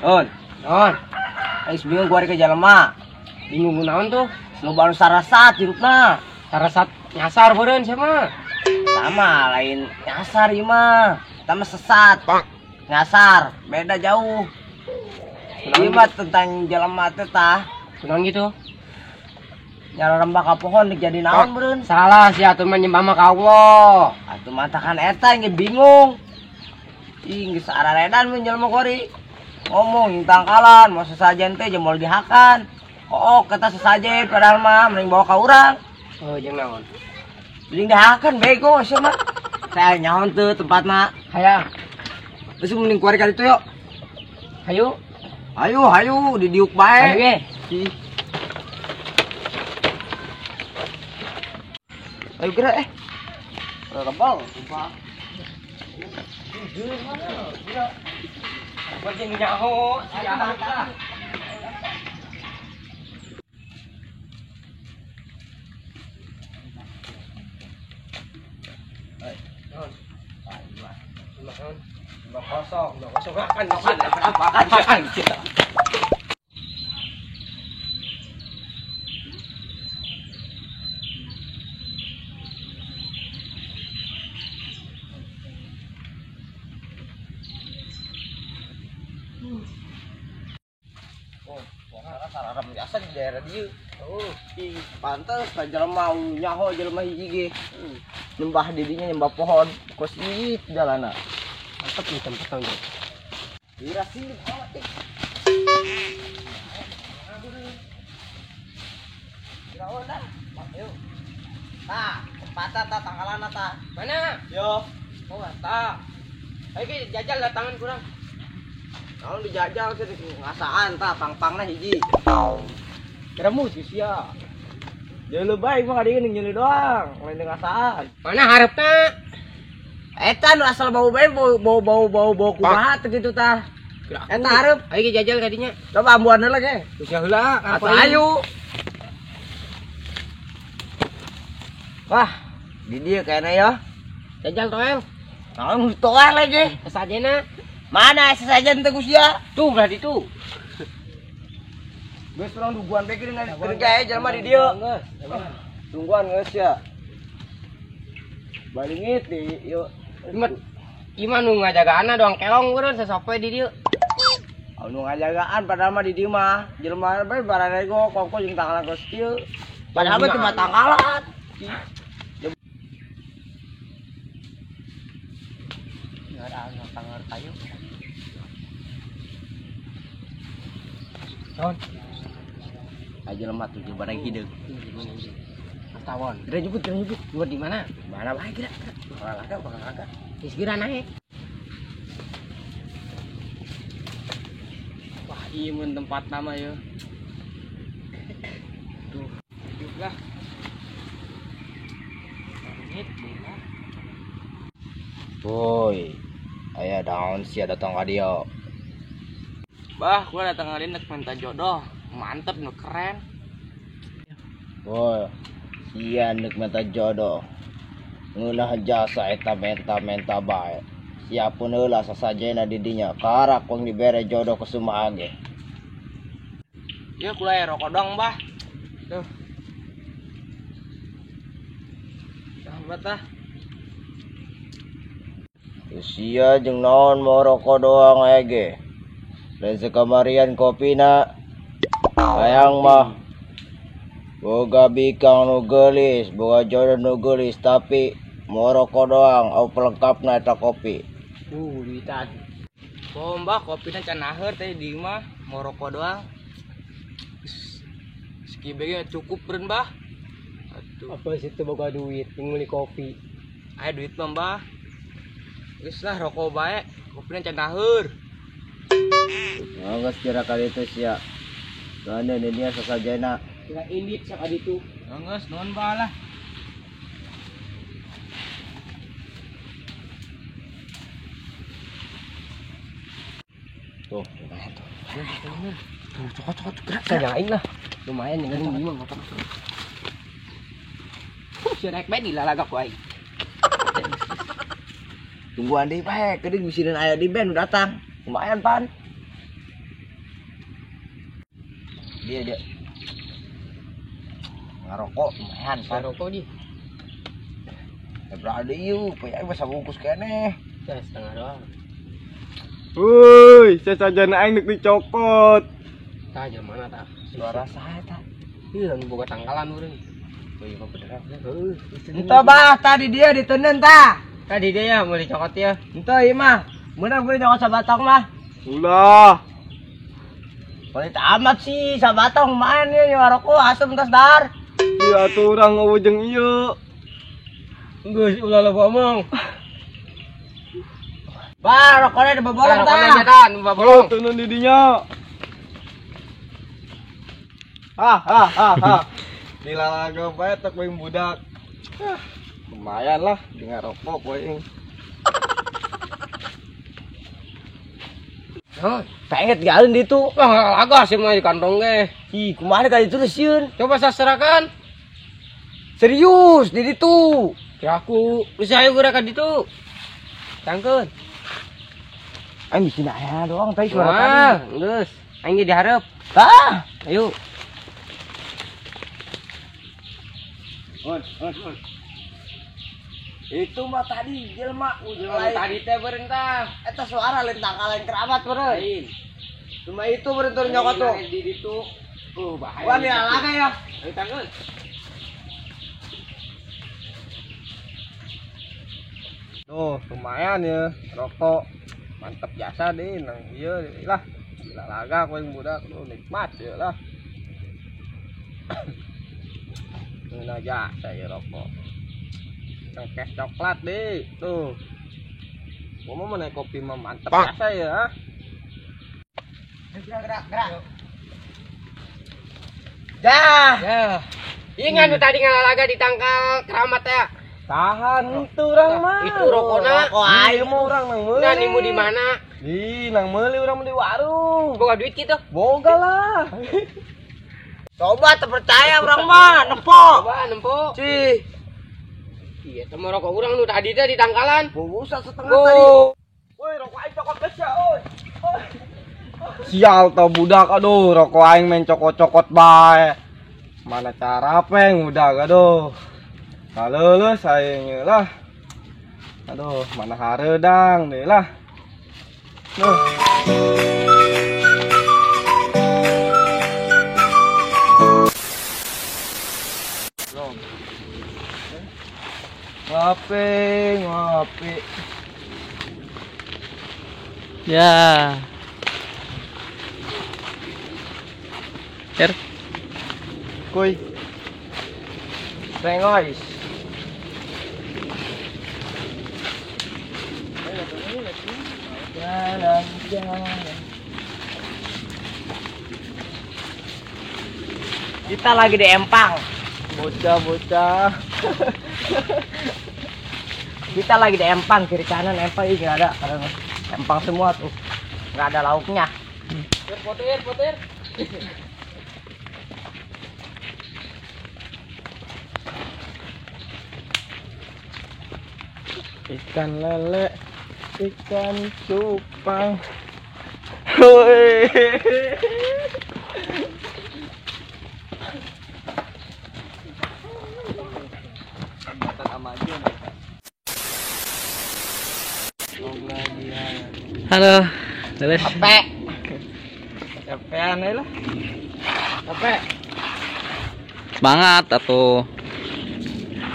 On, On, ais bingung gua ke jelema. Bingung naon tuh? Loba anu sarasat hirupna. Sarasat nyasar beureun sia mah. Sama lain nyasar ieu mah. Eta mah sesat. Nyasar, beda jauh. Ieu mah tentang jelema teh tah. Kunaon gitu? Nyararembah ka pohon jadi naon beureun? Salah sia atuh mah nyembah mah ka Allah. Atuh matakan eta ge bingung. Ih, geus araredan mun jelema kori. Ngomong yang tangkalan, mau sesajen teh jemol dihakan. Oh, kata sesajen padahal mah mending bawa ka urang. Oh, jeung naon? Mending dihakan bego sia mah. Saya nyaon teu tempatna. Hayang. Geus mending kuari ka ditu yuk. Hayu. Hayu, hayu didiuk bae. Hayu ge. Ayo gerak eh. Rebel, sumpah. Bajing nyaho, sia. Kosong, kosong makan, makan, makan, makan. Oh, sararem biasa di daerah dieu. Oh, pantes ka jelema nyaho jelema hiji ge. Nyembah didinya nyembah pohon, kos ieu jalana. Mantep nih tempat tahun. Kira sih amat ih. Kira dah. Ayo. Tah, tempatna tah tangkalana tah. Mana? Yo. Oh, tah. Ayo ge jajal datangan kurang. Naon dijajal sih ngasaan tah pang-pangna hiji. Keremus geus sia. Jeuleuh bae mah kadieun jeung doang, lain ngasaan. Mana harepna? Eta nu asal bau bae bau bau bau bau bau kumaha teh kitu tah. Eta hareup. Ayo ge jajal kadinya. Coba ambuan heula ge. Geus heula, ayo. Wah, di dieu kayakna ya. Jajal toel. Naon toel lagi? Sesajena. Mana sesajen teh sia? Tuh berarti tuh. Geus urang duguan bae geuning kae jelema di dieu. Tungguan geus ya. Balingit di ieu. Ieu nu ngajagaanna doang kelong beureun sasope di dieu. Anu ngajagaan padahal mah di dieu mah jelema bae bararego kongko jeung tangkalan kos kieu. Padahal mah cuma tangkalan. Ada tangar kayu. Ton. Aja lemah tuh barang hideung. Tawon. Kira jemput, kira jemput. Buat di mana? Mana bae kira? Bakal laga, bakal laga. Geus geura naik. Wah, ieu mun tempat nama ya. Duh, hidup lah. Langit lah. Boy, aya daun sia datang ka dieu. Bah, gua datang ka dieu nek minta jodoh. Mantep nu keren. Boy, sia nek minta jodoh. Ngeunah jasa eta menta-menta bae. Siapun heula sasajena di dinya, karak wong dibere jodoh kumaha ge. Ya kula aya rokok dong, Bah. Tuh. Sahabat tah. Sia jeung naon mau rokok doang aya ge. Lain sakamarian kopina. Hayang mah boga bikang nu geulis, boga jodoh nu geulis, tapi mau rokok doang au pelengkapna eta kopi. Duitan. Oh, Mbah, kopina can naheur teh di mah, mau rokok doang. Skibe ge cukup beureun, Mbah. Atuh. Apa situ boga duit jeung meuli kopi? Aya duit mah, Mbah. Geus lah rokok bae, kopina can naheur. Geus kira kali itu sia. Soalnya dia sasajena. Kira indit sia ka ditu. Geus nuhun bae lah. Tuh, lumayan tuh. Tuh, cokot cokot gerak saya lah. Lumayan dengan ini mah apa. Sia naik bae dilalaga ku aing. Tungguan deui bae, geuning bisi aya di band datang. Lumayan pan. Dia. Ngarokok lumayan pan. Ngarokok di. Berada ieu, poe aing mah sabungkus keneh. Ya setengah doang. Woi, sesajana aing deuk dicokot. Tah mana tah? Suara saha tah? Ieu anu boga tangkalan urang. Oh iya mah beneran. Heuh. Entah bah, tadi dia ditenen tah. Tadi dia ya mau dicokot ya. Entah ieu mah. Meunang beureun nyokot sabatang mah. Ulah. Pelit amat sih sabatang main ya ngarokok asem tas dahar. Iya atuh urang eueuh jeung ieu. Geus ulah loba omong. Bah, rokoknya dibabolong tah. Rokoknya tah, dibabolong. Teunun di dinya. Ha ha ha ha. Dilalaga bae tek poe budak. Lumayan lah dengan rokok poe. Hah, penget galeun ditu. Wah, laga sih mah di kantong ge. Ih, kumaha ka ditu sieun? Coba saserakan. Serius di ditu. Kira aku geus ayo geura ka ditu. Tangkeun. Aing di sini aya doang tadi suara tadi. Geus, aing ge dihareup. Tah, ayo. On. Itu mah tadi jelema tadi teh beureun tah. Eta suara lain tangkalan keramat beureun. Cuma itu beureun tur nyokot tuh. Di ditu. Bahaya. Wah, dilalaga ya. Ayo tangkeun. Tuh, lumayan ya, rokok mantep jasa deh, nang ieu lah. Dilalaga kowe budak tuh nikmat ya lah. Ngeunah jasa ya rokok. Cengkeh coklat deh tuh. Gua mau naik kopi mah mantep jasa ya. Gerak gerak. Dah. Ya. Ingat nu tadi ngalalaga di tangkal keramat ya. Tahan itu urang mah. Itu rokona. Rokok aing mah urang nang meuli. Nah, nimu di mana? Di nang meuli urang di warung. Boga duit kitu? Boga lah. Coba terpercaya urang mah, nempo. Coba nempo. Cih. Iya, teh rokok urang nu tadi teh di tangkalan. Bubusan setengah tadi. Woi, rokok aing cokot geus ya, oi. Sial tau budak, aduh, rokok aing main cokot-cokot bae. Mana cara peng budak, aduh. Kaleuleus aing lah. Aduh, mana hareudang deui lah. Duh. Ngopi, ngopi. Ya. Er. Kuy. Rengois. Jalan, jalan. Kita lagi di empang. Bocah-bocah. Kita lagi di empang, kiri kanan empang ini nggak ada, karena empang semua tuh, nggak ada lauknya. Foto ya. Ikan lele, ikan cupang. Woi. Halo, terus. Capek. Capean lah. Capek. Semangat atuh.